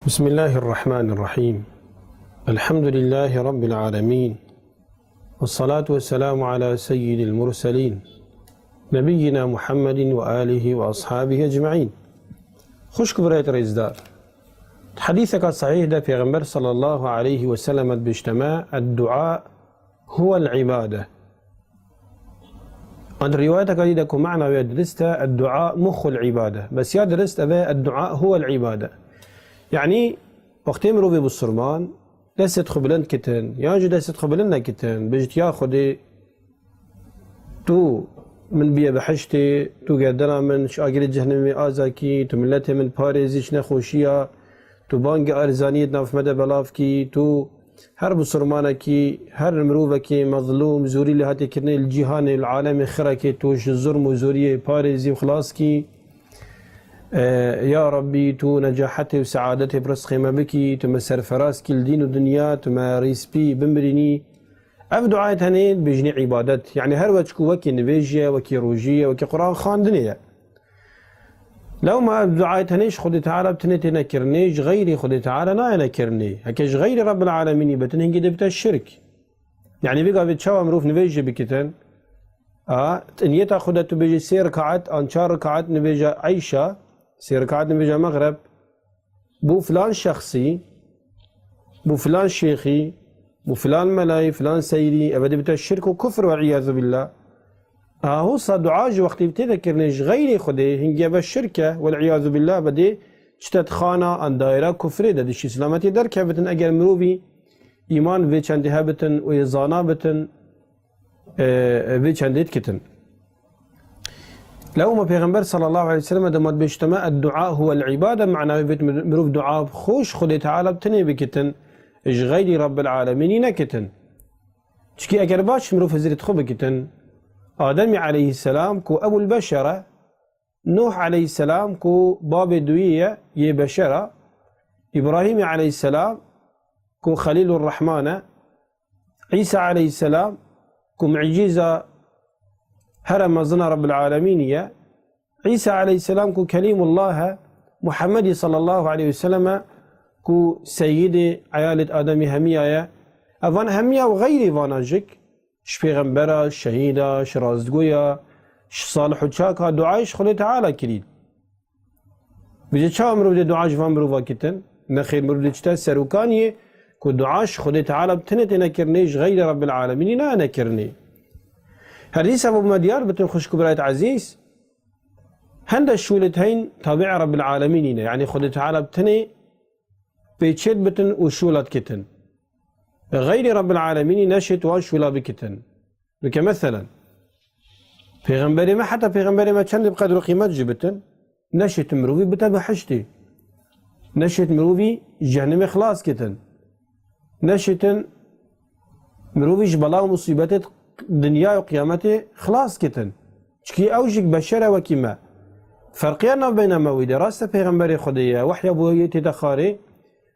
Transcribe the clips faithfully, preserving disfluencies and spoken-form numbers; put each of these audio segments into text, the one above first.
بسم الله الرحمن الرحيم. الحمد لله رب العالمين. والصلاة والسلام على سيد المرسلين. نبينا محمد وآله وأصحابه أجمعين. Xwişk û birayet rêzdar. Di hedîseka sehîh de Pêxember sallallahu aleyhi ve sellem dibêjte me, "Eddu'a huwel ibade." An rîwayeteka dî de ku mana wê dirist e, "Eddu'a muxul ibade." Bes ya dirist ev e, "Eddu'a huwel ibade." Yanî, wextê mirovê bisurman, destê xwe bilind kitin, yan jî destê xwe bilind nekitin, bêjit, "Ya Xwedê, tu min biye behiştê, tu gerdena min ji agirê cehennemê azakî, tu miletê min parêzî ji nexweşiya, tu bangê arzaniyê di nav me de belav kî, tu her bisurmanekî, her mirovekî mezlûm, zorî lê hate kirinê li cîhanê, li alemê xirekê, tu ji zurm û zoriyê parêzî û xilas kî. E, ya Rabbî, tu necahetê û seadetê bi rizqê me bikî, tu me serferaz kî li dîn û dinya, tu me rîspî bimirînî." Ev duayê tenê dibêjinê îbadet. Yanî her weç ku wekî nivêjî ye, wekî rojî ye, wekî Quran xwendinê ye. Lewma ev duayê tenê ji Xwedê Teala bi tinê têne kirinê, ji xeyrî Xwedê Teala nayêne kirinê. Heke ji xeyrî Rabbil Alemînî bitin, hingî dê bite şirk. Yanî vê gavê çawa mirov nivêjî bikitin, a, di niyeta xwe de tu bêjî sê rikaet an çar rikaet nivêja eyşa, sê rikaet nivêja mexreb, bo filan şexsî, bo filan şêxî, bo filan melayî, filan seyrî, ev ê dê bite şirk û kufr, wel'îyazû billâ. Aha, wisa dua ji wextê tê de kirinê ji xeyrê Xwedê, hingî ev şirk e, wel'îyazû billâ, ev ê dê çite di xana an daîra kufrê de, di şî silametiyê derkevitin, eger mirovî îman vê çendê hebitin û yê zana bitin, e, vê çendê dikitin. Lewma Pêxember sallallahu aleyhi ve sellem dema dibêjte me, "Eddu'a huwel ibade", mana wê bêt mir-, mirov dua bi xwe ji Xwedê Teala bi tinê bikitin, ji xeyrî Rabbil Alemînî nekitin. Çikî eger baş mirov hizrê xwe bikitin, Ademî aleyhisselam ku Ebul Beşer e, Nuh aleyhisselam ku babê duyî ye yê beşer e, Îbrahîmî aleyhisselam ku Xelîlur Rehman e, Îsa aleyhisselam ku mucîza here mezin a Rabbil Alemînî ye, Îsa aleyhisselam ku Kelîmullah e, Muhammedî sallallahu aleyhi ve sellem e ku seyîdê eyalêt Ademî hemiya ye. Evan hemiya û xeyrê vana jik, ji pêxembera, şehîda, ji rastgoya, ji salih û çaka duayê ji Xwedê Teala kirî. Bêje çawa mirov dê dua ji van mirova kitin? Nexêr, mirov dê çite serokaniyê ku dua ji Xwedê Teala bi tinê têne kirinê, ji xeyrê Rabbil Alemînî nayêne kirinê. Her dîsa bo me diyar bitin xwişk û birayet ezîz, hende şûlêt heyn tabi'ê Rabbil Alemînî ne. Yanî Xwedê Teala bi tinê pêçêt bitin û şûlat kitin. Xeyrê Rabbil Alemînî neşêt wan şûla bikitin. Nuke meselen, pêxemberê me, heta pêxemberê me çendê bi qedr û qîmet jî bitin, neşêtin mirovî bite behiştê. Neşêt mirovî ji cehennemê xilas kitin. Neşêtin mirovî ji bela û musîbetê dinya û qiyametê xilas kitin. Çikî ew jî beşer e wekî me. Ferqiya navbeyna me wî de. Rast e pêxemberê Xwedê ye, wehya bo yê tête xwarê.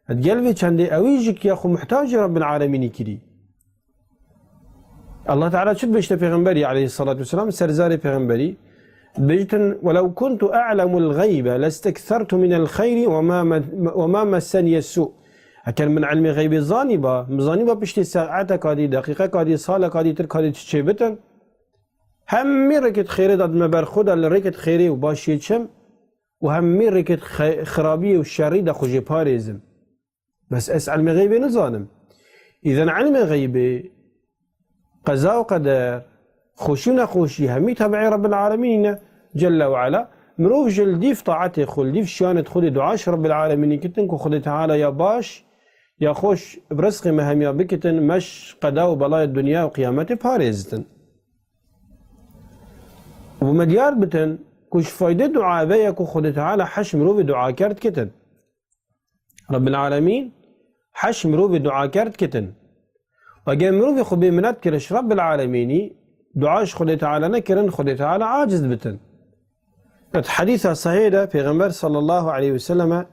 Digel vê çendê ewî jî ya xwe muhtacê Rabbil Alemînî kirî. Allah Teala çi dibêjte pêxemberî aleyhissalatu vesselam, serzarê pêxemberî? Dibêjtin, "Welew kuntu a'lemul gaybe lesteksertu minel xeyri ve ma me-, ve ma messeniyes su." Eker min ilmê xeybê zanîba, min zanîba piştî saeteka dî, deqîqeka dî, saleka dî, tirka dî çi çê bitin, hemî rêkêt xêrê de dime ber xwe de, li rêkêt xêrê û başiyê çim û hemî rêkêt xe-, xirabiyê û şerî de xwe jê parêzim. Bes ez ilmê xeybê nizanim. Îzen ilmê xeybê, qeza û qeder, xweşî û nexweşî hemî tabi'ê Rabbil Alemînî ne, Celle ve Ala. Mirov ji li dîv taetê xwe, li dîv şiyanê Xwedê dua ji Rabbil Alemînî kitin ku Xwedê Teala ya baş, ya xweş bi rizqê me hemiya bikitin, me ji qeda û belayê dinya û qiyametê parêzitin. Û me diyar bitin ku ji faydê dua ve ye ku Xwedê Teala heş mirovê dua kerd kitin. Rabbil Alemîn heş mirovê dua kerd kitin. Eger mirovê xwe bê minet kirin ji Rabbil Alemînî, dua ji Xwedê Teala nekirin, Xwedê Teala aciz bitin. Di hedîsa sehîh de Pêxember sallallahu aleyhi ve selleme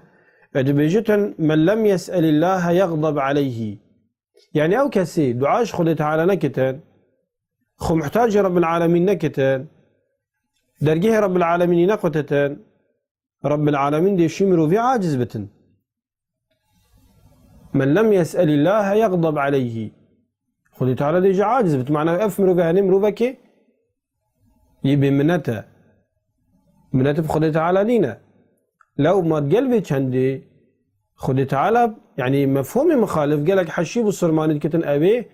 dibêjitin, "Men lem yes'elillahe yexdeb aleyhî." Yanî ew kesê dua ji Xwedê Teala nekitin, xwe muhtacê Rabbil Alemîn nekitin, dergehê Rabbil Alemînî nequtitin, Rabbil Alemîn dê şî mirovî aciz bitin. Men lem yes'elillâhe yagdab aleyhi. Xwedê Teala dê ji aciz bit. Mana ev mirove henê mirovekê yê bêminet e. Minet bi Xwedê Teala nîne. Lewma gel vê çendê Xwedê Teala, yanî mefhûmê mixalif gelek heşî bisurmanî dikitin, ew ê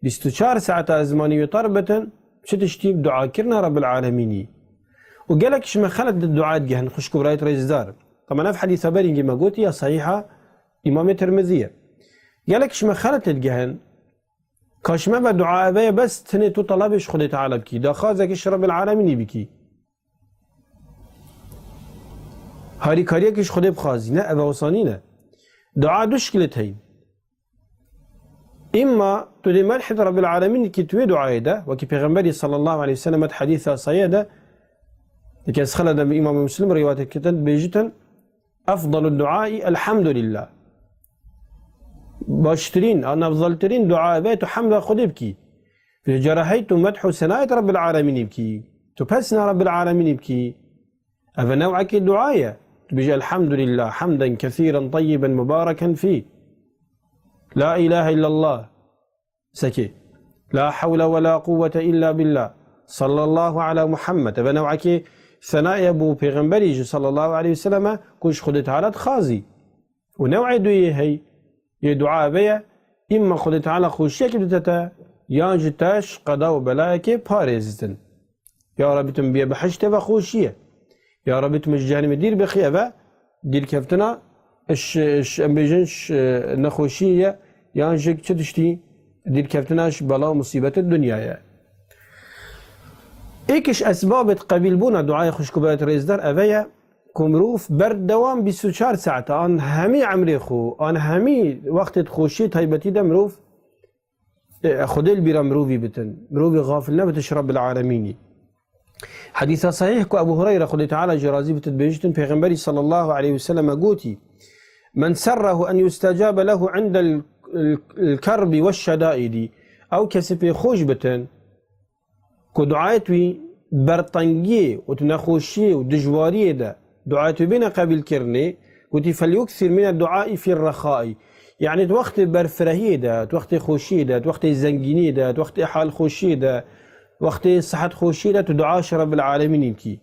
bîst û çar saeta zimanî wê tar bitin, çi tiştî? Duakirina Rebbil Alemînî. Û gelek ji me xelet di dua digehin, xwişk û birayet rêzdar. Temen ev hedîsa berîngî me gotî ya sahîha Îmamê Tirmizî ye. Gelek ji me xelet digehin, ka ji me ve dua eve ye, bes tenê tu telebê ji Xwedê Teala bikî, daxwazekî ji Rebbil Alemînî bikî. Harîkariyekî ji Xwedê bixwazî. Ne, ev wisa nîne. Dua du şikilê heyî. Îmma tu dê merhî Rebbil Alemîn dikî tu wê duayê de, wekî Pêxemberî sallallahu aleyhi ve sellem di hedîsa sahîhe de, di kes xele de bi Îmam Muslim rîwayet kitin, dibêjitin, efdalu duayî elhamdulillah. Baştirîn, an efdaltirîn dua ve tu hemda Xwedê bikî. Vê cara hey tu medh û senayet Rebbil Alemînî bikî. Tu pesna Rebbil Alemînî bikî. Ev new'ekê dua ye. Tu bêjî, "Elhamdülillah, hamden kesîren teyyiben mubareken fî. La ilahe illallah." Sekê. "La hewle ve la quwwete illa billah. Sallallahu ala Muhammed." Ev new'ekê sena ye bo Pêxemberî jî sallallahu aleyhi ve selleme ku ji Xwedê Teala dixwazî. Û new'ê duyê hey yê dua ve ye, îmma Xwedê Teala xweşiyekê bidite te, yan jî te ji qeda û belayekê parêzitin. Ya Rebî, tu min bîye bihiştê ve xweşiyê. Ya Rebî, tu min ji cehennemê dîr bixî, eve dîrkeftina ji, ji, em bêjin, ji nexweşiyê ye, yan jî çi tiştî, dîrkeftina ji bela û musîbetê dinyayê ye. Êk ji esbabê qebîlbûna duayê xwişk û birayet rêzdar eve ye, ku mirov berdewam bîst û çar saet an hemî emrê xwe, an hemî wextê xweşiyê taybetî de mirov, e, Xwedê li bîra mirovî bitin. Mirovî xafil nebite ji Rebbil Alemînî. Hedîsa sahîh ku Ebu Hureyre, Xwedê Teala jê razî bite, dibêjitin, Pêxemberî sallallahu aleyhi ve selleme gotî, "Men serrehu en yustecabe lehu indel, el, el kerbi ve şedaidi." Ew kesî pê xweş bitin, ku duayet wî bertengiyê û tu nexweşiyê û dijwariyê de duayet wî bêne qebîlkirinê, gotî, "Felyuksir mine duai fî rexai." Yanî tu wextê berfirehiyê de, tu wextê xweşiyê de, tu wextê zengîniyê de, tu wextê halxweşiyê de, wextê sihet xweşiyê de tu dua ji Rebbil Alemînî bikî.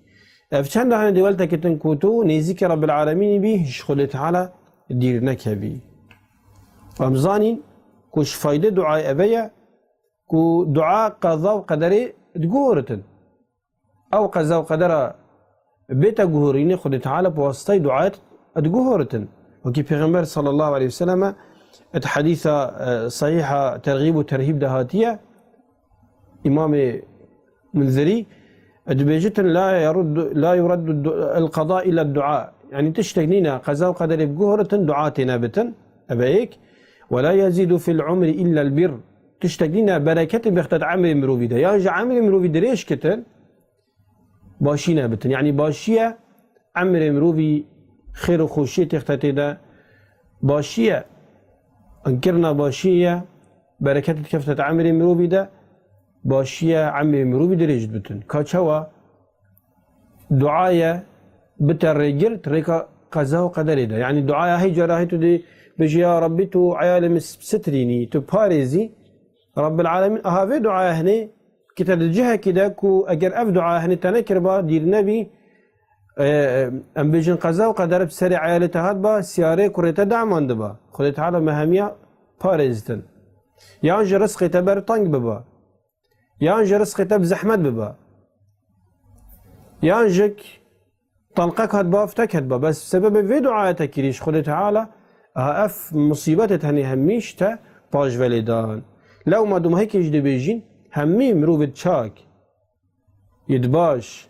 Ev çend hene dê weltekitin ku tu nêzîkî Rebbil Alemînî bî, ji Xwedê Teala dîr nekevî. Em zanîn ku ji fayde duayê eve ye, ku dua qeza û qederê diguhoritin. Ew qeza û qedera bête guhorînê Xwedê Teala bi wasitayê duayê diguhoritin. Wekî Pêxember sallallahu aleyhi ve selleme di hedîsa, e, sahîha Tergîb û Terhîb de hatiye, Îmamê Munzirî, e, dibêjitin, "La yeruddu, la yuraddu du-, el qada illa dua." Yanî tiştek nîne qeza û qederê biguhoritin, dua têne bitin. Eve yek. "Ve la yezidu fil umri illa el bir." Tiştek nîne bereketê bixte di emrê mirovî de. Yan ji emrê mirovî dirêj kitin, başî nebitin. Yanî başiye emrê mirovî xêr û xweşiyê têxte tê de. Başiye ankirina başiyê ye, bereketê dikefte di emrê mirovî de, başiye emrê mirovî dirêj dibitin. Ka çawa? Duaye bite rêgir di rêka qeza û qederê de. Yanî duaya hey cara hey tu dê bêjî, "Ya Rabbî, tu eyalê min sitrînî, tu parêzî." Rabbil Alemîn, aha vê duaya hinê ki te di cihekî de ku eger ev duaya hinê te nekiriba, dîr nebî, e, em bêjin qeza û qeder bi serê eyalê te hatba, siyarê kurê te damandiba. Xwedê Teala me hemiya parêzitin. Yan ji rizqê te ber teng biba. Yan ji rizqê te bi zehmet biba. Yan jik talqek hat bav tek het ba. Bes sebebê vê duaya te kirî ji Xwedê Teala, aha ev musîbetê tenê hemî ji te paş velê dan. Lewma dûmahekê jî dibêjîn, hemî mirovê çak, yê di baş,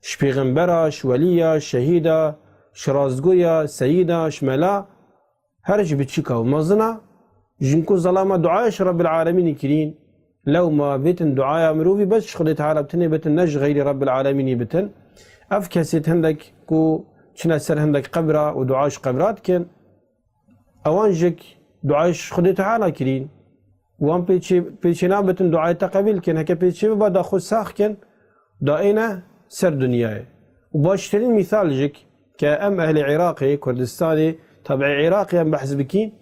ji pêxembera, ji welîya, şehîda, ji rastgoya, seyîda, ji mela, her ji biçûka û mezina, jin ku zelama duaya ji Rebbil Alemînî kirîn, lewma vêtin duaya mirovî bes ji Xwedê Teala bitinê bitin, ne ji xeyrî Rebbil Alemînî bitin. Ev kesêt hindek ku çine ser hindek qebra û dua ji qebra dikin, ewan jik duaya ji Xwedê Teala kirîn. Wan pêçê, pêçê nabitin duayê te qebîl kin. Heke pêçê biba da xwe sax kin, da êne ser dinyayê. Û baştirîn mîsal jik ke em ehlê Iraqê, Kurdistanê, tabî Iraqê em behs bikîn,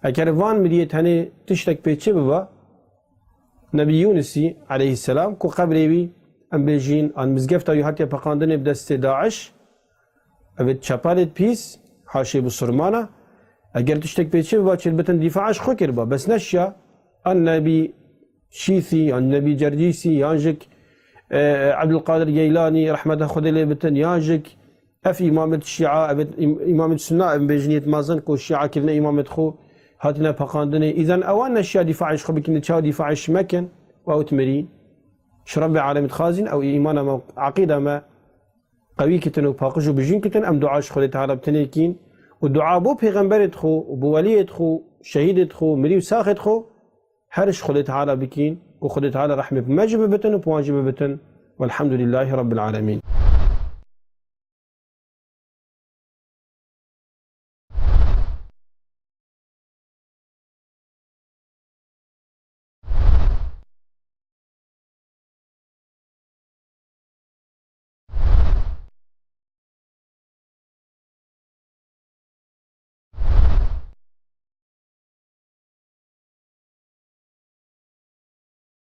Eger van miriyê tenê tiştek pê çi biba, Nebî Yûnisî aleyhisselam ku qebrê wî, em bêjîn, an mizgefta wî hatiye peqandinê bi destê DAIŞ, ev ê çepalê pîs, haşê bisurmana, eger tiştek pê çi biba, çêl bitin dîfa ji xwe kiriba. Bes neşiya, an Nebî Şîsî, an Nebî Cercîsî, yan jik, e, Ebdulqadir Geylanî, rehmeta Xwedê lê bitin, yan jik, ev îmamet Şîa, ev îm-, îmamet Sunna, em bêjin yê mezin ku Şîa kirine îmamet xwe, hatine peqandinê. Îzan ewan neşiya dîfa ji xwe bikin, çawa dîfa ji me kin, û ew dimirî. Ji Rebbê alemî dixwazin, ew îmana me, eqîda me qewî kitin û paqij û bijîn kitin, em dua ji Xwedê Teala bi tinê kîn. Û dua bo pêxemberê xwe û bo weliyê xwe, şehîdê xwe, mirî û saxê xwe, her ji Xwedê Teala bikîn û Xwedê Teala rehmê bi me jî bibitin û bi wan jî bibitin. Welhamdulillahî Rabbil Alemîn.